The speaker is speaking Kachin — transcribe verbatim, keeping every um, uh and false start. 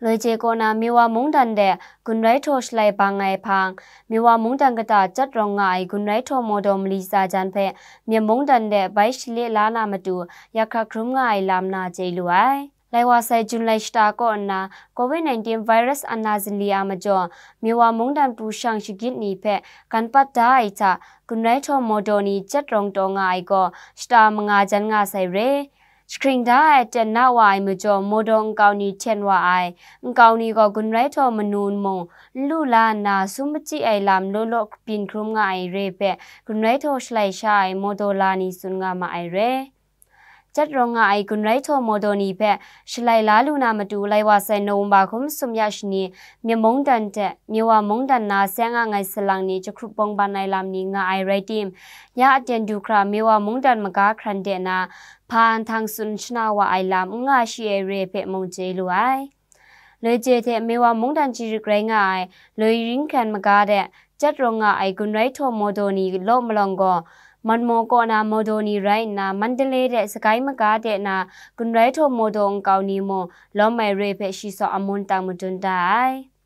Loi je kaw na Miwa mungdan de gun rai htaw shalai bang ai hpang, Miwa mungdan kata chyat rawng nga ai gun rai htaw mawdaw mali tsa jan hpe Myen mungdan de bai shale la na matu, yak hkrak hkrum nga ai lam na chye lu ai. Lai wa sai Jun lai shata kaw nna, covid nineteen virus ana zinli a majaw, Miwa mungdan pru shang shagit ni hpe gan pat da ai hta, gun rai htaw mawdaw ni chyat rawng taw nga ai gaw, shata manga jan nga sai re. Jahkring da ai aten na wa ai majaw, mawdaw nkau ni hten wa ai, nkau ni gaw gun rai htaw manu nmung, n lu la nna, sum machyi ai lam law law byin hkrum nga ai re hpe, gun rai htaw shalai sha ai mawdaw la ni tsun nga ma ai re. Chyat rawng nga ai gun rai htaw mawdaw ni hpe shalai la lu na matu, lai wa sai November hkum sum ya shani, Myen mungdan hte Miwa mungdan na seng a ngai salang ni jahkrup bawng ban ai lam ni nga ai rai tim, ya aten du hkra Miwa mungdan maga hkran de na, hpa nhtang tsun shana wa ai lam n nga shi ai re hpe mung chye lu ai. Loi je hte Miwa mungdan chirik rai nga ai loi ring hkran maga de, chyat rawng nga ai gun rai htaw mawdaw ni law malawng gaw, Manmaw kaw na mawdaw ni rai nna, Mandalay de Sakai maga de na gun rai htaw mawdaw nkau ni mung lawm ai re hpe shi saw amun tang madun da ai.